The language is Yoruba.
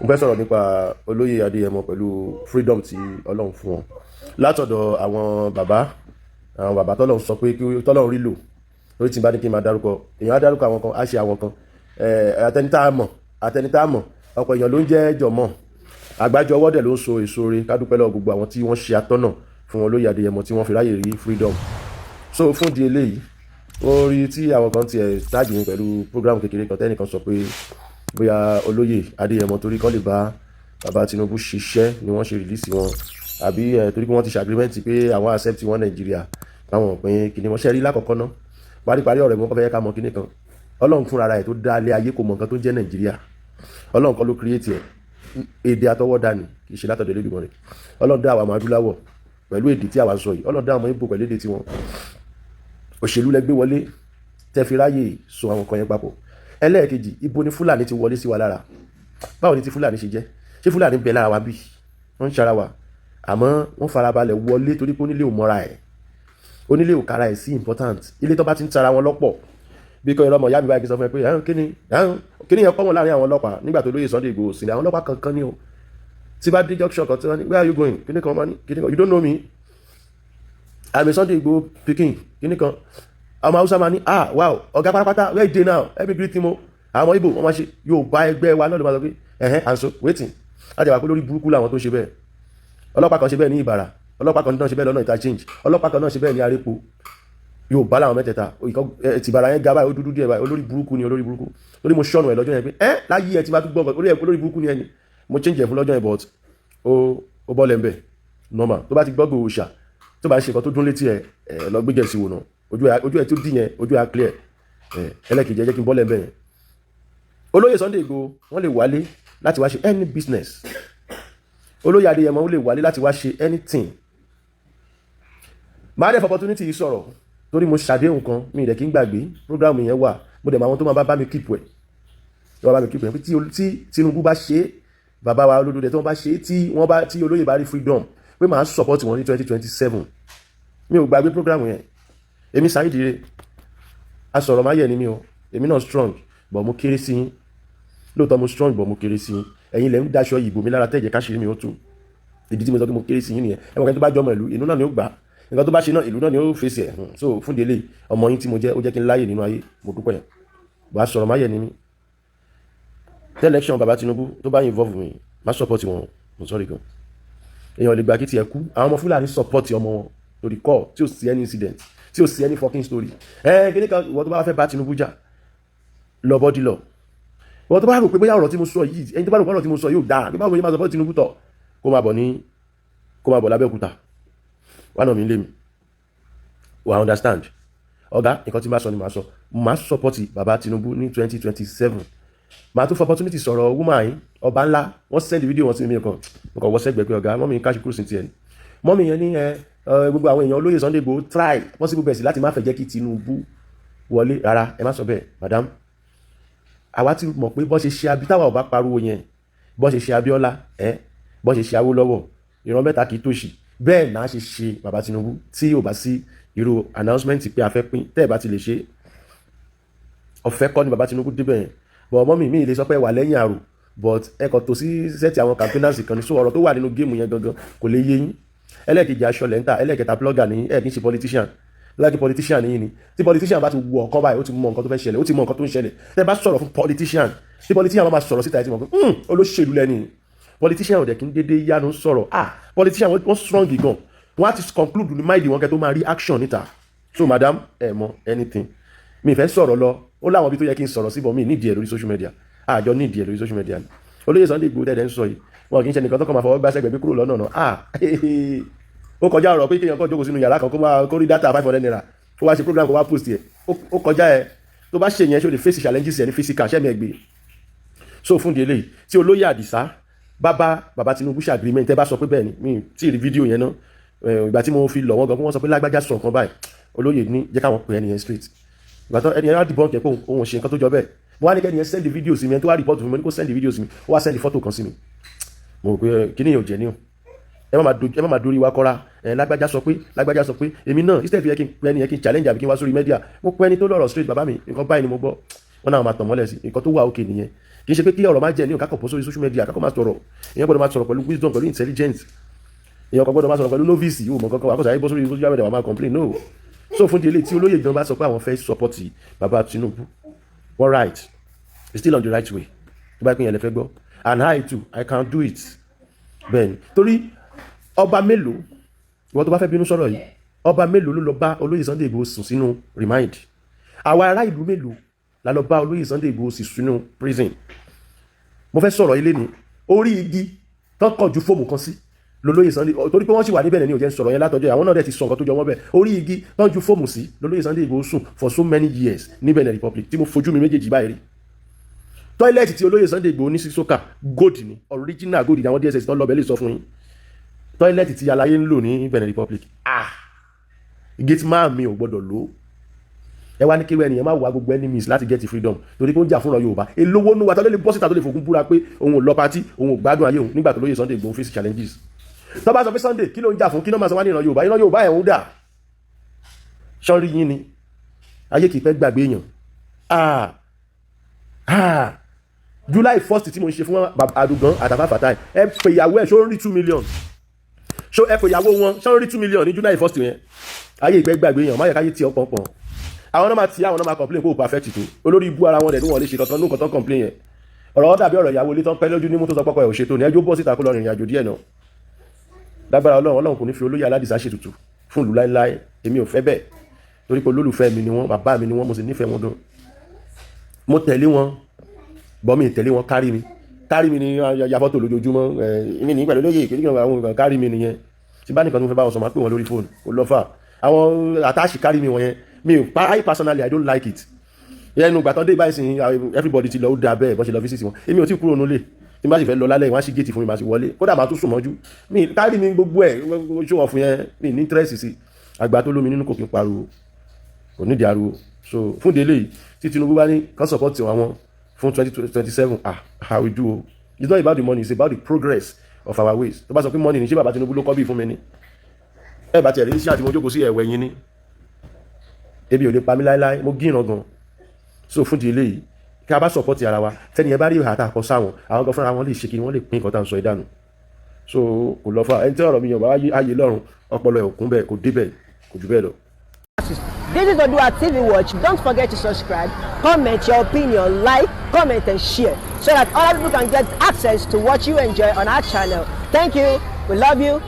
Mo fẹ́ sọ̀rọ̀ nípa olóyè Adéyẹmọ pẹ̀lú freedom tí Ọlọ́run fún wọn látọ̀dọ̀ àwọn bàbá, àwọn bàbá tọ́lọ́run sọ pé kí tọ́lọ́run rí lò lórí. Tí n bá ní kí n máa dárúkọ èèyàn, á dárúkọ àwọn kan, á ṣe àwọn kan. Àtẹni tá a mọ̀, àtẹni tá a mọ̀, ọ̀pọ̀ èèyàn ló ń jẹ́ jọ̀mọ́. Àgbájọ ọwọ́ dẹ̀ ló ń so èso re. Ká dúpẹ́ lọ́wọ́ gbogbo àwọn tí wọ́n ṣe atọ́nà fún olóyè Adéyẹmọ tí wọ́n fi ráyè rí freedom. So fún di eléyìí, ó rí tí àwọn kan tiẹ̀ tag mi pẹ̀lú program kékeré kan, tẹ́nìkan sọ pé bóyá olóyè Adéyẹmọ, torí kọ́ lè bá bàbá Tinubu ṣiṣẹ́ ni wọ́n ṣe release wọn, àbí torí pé wọ́n ti ṣe agreement pé àwọn accept wọn Nàìjíríà, táwọn pín kíní wọn ṣe rí. Lákọ̀ọ́kọ́ ná, paríparí ọ̀rẹ́ mi, wọ́n fẹ́ ká mọ kíní kan. Ọlọ́run fúnra rẹ̀ tó dá ilé ayé kò mọ nǹkan tó ń jẹ́ Nàìjíríà. Ọlọ́run kọ́ ló create ẹ̀. Èdè àtọwọ́dá ni, kì í ṣe látọ̀dọ̀ Elédùmarè. Ọlọ́run dá àwa ọmọ adúláwọ̀ pẹ̀lú èdè tí àwa ń sọ yìí. Ọlọ́run dá àwọn Ìgbò pẹ̀lú èdè tiwọn. Òṣèlú lẹ gbé wọlé tẹ́ fi ráyè so àwọn kan yẹn papọ̀. Ẹlẹ́ẹ̀kejì, ibo ni Fúlàní ti wọlé sí wa lára? Báwo ni ti Fúlàní ṣe jẹ́? Ṣé Fúlàní bẹ lára wa bí? Wọ́n ń ṣara wa, àmọ́ wọ́n farabalẹ̀ wọlé torí pé onílé ò mọ́ra ẹ̀, onílé ò kára ẹ̀ sí important. Ilé tó bá ti ń tara wọn lọ́pọ̀, bí kò ọmọ ìyá mi báyìí, kí n sọ fún ẹ pé kíni kíni yẹn kọ́mọ̀ láàrin àwọn ọlọ́pàá nígbà tó lóye Sunday Igboho sí ni. Àwọn ọlọ́pàá kankan ní o tí bá dé junction kan tí wọ́n ní, "Where are you going?" Kíni kan máa ní kíni kan, "You don't know me? I'm a Sunday Igboho pikin." Kíni kan, àwọn Haúsá máa ní, "Ah, wow, ọ̀gá pátápátá, where you dey now? Help me greet him o." Àwọn Ìgbò, wọ́n máa ṣe. Yóò bá ẹgbẹ́ wa náà ló máa sọ pé ẹ̀hẹ́n, and so wetin láti wà pé lórí burúkú làwọn tó ṣe bẹ́ẹ̀. Ọlọ́pàá kan ṣe bẹ́ẹ̀ ní Ìbàrà, ọlọ́pàá kan náà ṣe bẹ́ẹ̀ lọ́nà interchange, ọlọ́pàá kan náà ṣe bẹ́ẹ̀ ní Arépo. Yóò bá làwọn mẹ́tẹ̀ẹ̀ta. Tìbàrà yẹn ga báyìí, ó dúdú díẹ̀ báyìí. Olórí burúkú ni, olórí burúkú. Lórí mo ṣọ́nù ẹ̀ lọ́jọ́ yẹn pé ẹ́ láyé ẹ ti bá tún gbọ́ orí ẹ̀, olórí burúkú ni ẹni mo change ẹ̀ fún lọ́jọ́ yẹn, but ó bọ́ lẹ́ńbẹ̀ normal. Tó bá ti gbọ́ gbòòṣà, tó bá ń ṣe nǹkan tó dún létí ẹ, ẹ lọ gbé gẹ̀ẹ́sì wò náà, ojú ẹ tó dì yẹn, ojú ẹ á clear ẹ. Ẹlẹ́kejì, ẹ jẹ́ kí n bọ́ lẹ́ńbẹ̀ yẹn. Olóyè Sunday Igboho, wọ́n lè wálé láti wá ṣe any business. Olóyè Adéyẹmọ, ó lè wálé láti wá ṣe anything. Máa dẹ̀ for opportunity yìí sọ̀rọ̀ torí mo ṣàdéhùn kan, mi ìdẹ̀ kí n gbàgbé. Program yẹn wà, mo dẹ̀ mọ àwọn tó máa bá mi keep ẹ̀, wọ́n bá mi keep ẹ̀ pé tí Tinubu bá ṣe é, bàbá wa olódò tí wọ́n bá ṣe é, tí wọ́n bá tí olóyè bá rí freedom, pé màá support wọn ní 2027. Mi ò gbàgbé program yẹn. Èmi Saheed Ire, asọ̀rọ̀ máyẹ̀ ni mi o. Èmi náà strong, but mo kéré sí yín. Lóòótọ́ mo strong, but mo kéré sí yín. Ẹ̀yin lẹ́ ń daṣọ ìbò mi lára tẹ̀jẹ̀ káṣírí mi ó tú. Ìdí tí mo sọ pé mo kéré sí yín nìyẹn. Ẹ̀wọ̀n kan tó bá jọmọ ìlú, ìlú náà ni ó gbà. Nǹkan tó bá ṣe náà, ìlú náà ni ó fèsì ẹ̀. So fún délé ọmọ yín tí mo jẹ́, ó jẹ́ kí n láyè nínú ayé, mo dúpẹ́ yẹn. Wàá sọ̀rọ̀ máyẹ̀ ni mí. Election bàbá Tinubu tó bá involve mi, má support wọn. Mo sorry gan. Èèyàn lè gba kí tiẹ̀ kú. Àwọn ọmọ Fúlàní support ọmọ wọn lórí call tí ò sí any incident, tí ò sí any fucking story. Ẹ kí ni kan? Ìwọ tó bá fẹ́ bá Tinubu jà, lọ bọ́dí lọ. Ìwọ tó bá rò pé bóyá ọ̀rọ̀ tí mo sọ yìí, ẹni tó bá rò pé ọ̀rọ̀ tí mo sọ yìí ò dáa, bí báwo ni máa support Tinubu tọ̀, kó máa bọ̀ lábẹ́òkúta wà náà mi lé mi wà. Understand ọ̀gá, nǹkan tí n bá sọ ni màá sọ. Màá support bàbá Tinubu ní 2027. Màá tún fọ opportunity sọ̀rọ̀ woman yìí, ọba ńlá. Wọ́n send video wọn sí mi kan, mo kàn wọ́ sẹ́gbẹ̀ẹ́ pé ọ̀gá mọ́mí káṣí kúrò sí tiẹ̀ ni. Mọ́mí yẹn ní ẹ gbogbo àwọn èèyàn olóyè Sunday Igboho try possible best láti má fẹ́ jẹ́ kí Tinubu wọlé. Rárá, ẹ má sọ bẹ́ẹ̀, madam. Àwa ti mọ̀ pé bọ́ ṣe ṣe abi táwa ò bá pariwo yẹn, bọ́ ṣe ṣe Abíọ́lá ẹ, bọ́ ṣe ṣe Awólọ́wọ̀, ìran mẹ́ta kì í tòṣì. Bẹ́ẹ̀ náà ṣe ṣe bàbá Tinubu. Tí ò bá sí irú announcement pé a fẹ́ pín, tẹ́ ẹ̀ bá ti lè ṣe ọ̀fẹ́ kọ́ ni bàbá Tinubu débẹ̀ yẹn. But mọ́mì mi lè sọ pé wà lẹ́yìn àrò, but ẹ kàn tó sí set àwọn campaigners kan ní. So ọ̀rọ̀ tó wà nínú game yẹn gangan kò lè yé yín. Ẹlẹ́ẹ̀kejì, aṣọ lẹ́ńtà. Ẹlẹ́ẹ̀kẹta, blogger ní ẹ̀, kì í ṣe politician. Láti politician yìí ni, tí politician bá ti wọ ọ̀kan báyìí, ó ti mọ nǹkan tó fẹ́ ṣẹlẹ̀, ó ti mọ nǹkan tó ń ṣẹlẹ̀. Tẹ́ bá sọ̀rọ̀ fún politician, tí politician bá máa sọ̀rọ̀ síta, ẹ ti mọ̀ pé olóṣèlú lẹ́ni. Politician ò dẹ̀ kí ń dédé yánu sọ̀rọ̀. Ah, politician wọ́n strong gan. Wọ́n á ti conclude ní mind wọn kẹ́ tó máa rí action níta. So madam, ẹ mọ anything, mi fẹ́ sọ̀rọ̀ lọ. Ó láwọn ibi tó yẹ kí n sọ̀rọ̀ síbọ̀, mi nídìí ẹ̀ lórí social media. Àjọ nídìí ẹ̀ lórí social media ni. Olóyè Sunday Igboho tẹ̀lé ń sọ yìí, wọn kì í ṣe nìkan tó kàn máa fọwọ́ gbá sẹ́gbẹ̀ẹ́ bí kúrò lọ́nà náà. Ah, ó kọjá ọ̀rọ̀ pé kéèyàn kọ́ jókòó sínú yàrá kan, kó máa kó rí data ₦500, kó wá ṣe program, kó wá post ẹ̀. Ó kọjá ẹ̀. Tó bá ṣe yẹn, ṣó lè face challenges ẹ̀ ní physical ṣẹ́mi ẹ̀ gbé? So fún di eléyìí, tí olóyè Àdìsá bá bá bàbá Tinubu ṣe agreement, ẹ bá sọ pé bẹ́ẹ̀ ni, mi tí ì rí fídíò yẹn náà. Ìgbà tí mo fi lọ̀ wọ́n gan, kí wọ́n sọ pé lágbájá sọ nǹkan báyìí, olóyè ní jẹ́ káwọn pè ẹni yẹn straight. Ìgbà tó ẹni yẹn wá debunk ẹ̀ pé òun ṣe nǹkan tó jọ bẹ́ẹ̀, mo wá ní kẹ́ni yẹn send video sí mi. Ẹni tó wá report fún mi, mo ní kó send video sí mi, ó wá send photo kan sí mi. Mo rò pé kíní yẹn ò jẹ́ ní o. Ẹ má máa dorí wa kọ́ra ẹ. Lágbájá sọ pé, lágbájá sọ pé. Èmi náà, instead yẹ kí n pẹ́ ẹni yẹn, kí n challenge àbí kí n wá sórí media, mo pẹ́ ẹni tó lọ́rọ̀ straight. "Bàbá mi, nǹkan báyìí ni mo gbọ́." Wọn náà máa tàn mọ́lẹ̀ sí nǹkan tó wà òkè nìyẹn. Kì í ṣe pé kí ọ̀rọ̀ máa jẹ́ ní òkà kọ̀ pọ̀ sórí social media, kákọ́ máa sọ̀rọ̀. Èèyàn gbọ́dọ̀ máa sọ̀rọ̀ pẹ̀lú wisdom, pẹ̀lú intelligence. Èèyàn kan gbọ́dọ̀ máa sọ̀rọ̀ pẹ̀lú novice yóò mọ̀ kankan wà kó sàyè bọ́ sórí social media, wà máa complain. No. So fún délé, tí olóyè gan bá sọ pé àwọn fẹ́ support bàbá Tinubu, wọ́n right. It's still on the right way. Tó bá pín yẹn lè fẹ́ gbọ́, and I too, I can do it. Bẹ́ẹ̀ni, torí ọba mélòó, ìwọ tó bá fẹ́ bínú sọ̀rọ̀ yìí, ọba mélòó ló lọ bá olóyè Sunday Igboho sùn sínú remand? Àwa ará ìlú mélòó la lọ bá olóyè Sunday Igboho sùn sínú prison? Mo fẹ́ sọ̀rọ̀ ilé ni orí igi tán kọ̀ ju foam kan sí lolóyè Sunday, torí pé wọ́n sì wà níbẹ̀ ní òjẹ́ ń sọ̀rọ̀ yẹn látọjọ́. Àwọn náà dẹ̀ ti sọ nǹkan tó jọ wọ́n bẹ̀. Orí igi tán ju foam sí lolóyè Sunday Igboho sùn for so many years ní Benin Republic, tí mo fojú mi méjèèjì báyìí rí. Toilet tí olóyè Sunday Igboho ní sí sókà, gold ni, original gold ni. Àwọn DSS tán lọ bẹ́ẹ̀ lè sọ fún yín. Toilet tí aláyé ń lò ní Benin Republic, ah, gate man mi ò gbọ́dọ̀ lò ó. Ẹ wá ní kí ẹnìyẹn má wá gbogbo enemies láti get freedom, torí pé ó ń jà fúnra Yorùbá. Èlówó nu wa tó lè bọ́ síta, tó lè fògùn búra pé òun ò lọ party, òun ò gbádùn ayé òun nígbà tó lóye Sunday Igboho face challenges? Tó bá sọ pé Sunday, kí ló ń jà fún? Kí ló máa sọ wá ní ìran Yorùbá? Ìran Yorùbá ẹ̀ ń dà sọ́rí yín ni. Ayé kì í pẹ́ gbàgbé èèyàn. Ah ah, July 1st tí mo ń ṣe fún Àdùgán àtàfà Fatai, ẹ pè ìyàwó ẹ, ṣó ń rí 2 million? Ṣó ẹ pè ìyàwó wọn, ṣó ń rí 2 million ní July 1st yẹn? Ayé ìpẹ́ gbàgbé èèyàn. Má yẹ káyé tí ọ pọ̀npọ̀n. Àwọn náà máa ti, àwọn náà máa complain kó o perfect tó olórí ibú ara wọn dẹ̀ ní wọn lè ṣe kankan ní nǹkan tán complain yẹn. Ọ̀rọ̀ dàbí ọ̀rọ̀ ìyàwó ilé tán pẹ́ lójú nímú tó sọ pọ́kọ ẹ̀ ò ṣètò ní ẹjọ́ bọ́ síta kó lọ rìnrìn àjò díẹ̀ náà. Lágbára Ọlọ́run, Ọlọ́run kò ní fi olóyè Aládìsá ṣètùtù fún ìlú láéláé. Èmi ò fẹ́ bẹ́ẹ̀, torí pé olólùfẹ́ mi ni wọ́n, bàbá mi ni wọ́n, mo sì nífẹ̀ẹ́ wọn gan. Mo tẹ̀lé wọn bọ́, mi tẹ̀lé wọn kárí mi, kárí mi ni ya fọ́tò lójoojúmọ́ ẹ̀ mi ní pẹ̀lú olóyè ìpínlẹ̀ àwọn nǹkan kárí mi nìyẹn. Tí bá nìkan tó fẹ́ bá wọn sọ, máa pè wọ́n lórí fóònù, kò lọ fà. Àwọn àtàṣì kárí mi wọ̀nyẹn, mi ò, I personally, I don't like it. Ẹnu gbàtàn dé báyìí sìn, everybody ti lọ, ó dáa bẹ́ẹ̀ bọ́ ṣe lọ visit wọn. Èmi ò tí kúrò nílé. Tí n bá sì fẹ́ lọ lálẹ́, wọ́n á ṣí géètì fún mi, màá sì wọlé. Kódà màá tún sùn mọ́jú mi. Kárí mi gbogbo ẹ̀ ṣó wọn fún yẹn, mi ní interest sí. Àgbà tó lómi nínú kò kí n pariwo, kò nídìí ariwo. So fún délé yìí, tí Tinubu bá ní kán support àwọn fún 2027, ah, how we do o. It's not about the money, it's about the progress of our ways. Tó bá sọ pé money ní, ṣé bàbá Tinubu ló kọ́ bí fún mi ni? Ẹ bá tiẹ̀ rí iṣẹ́ àti mo jókòó sí ẹ̀wẹ̀ yín ní ebi ò lè pa mí láéláé, mo gíran gan. So fún di eléyìí, kí a bá support ara wa, tẹ́ni ẹ bá rí ìhà tá a kọ sáwọn, àwọn gan fúnra wọn lè ṣe kí wọ́n lè pín nǹkan tá à ń sọ ìdánù. So kò lọ fún ẹni tí ọ̀rọ̀ mi yàn bá ayé lọ́rùn, ọpọlọ ẹ̀ òkun bẹ́ẹ̀, kò dé bẹ́ẹ̀, kò jù bẹ́ẹ̀ lọ. This is Odua TV Watch. Don't forget to subscribe, comment your opinion, like, comment, and share so that other people can get access to what you enjoy on our channel. Thank you. We love you.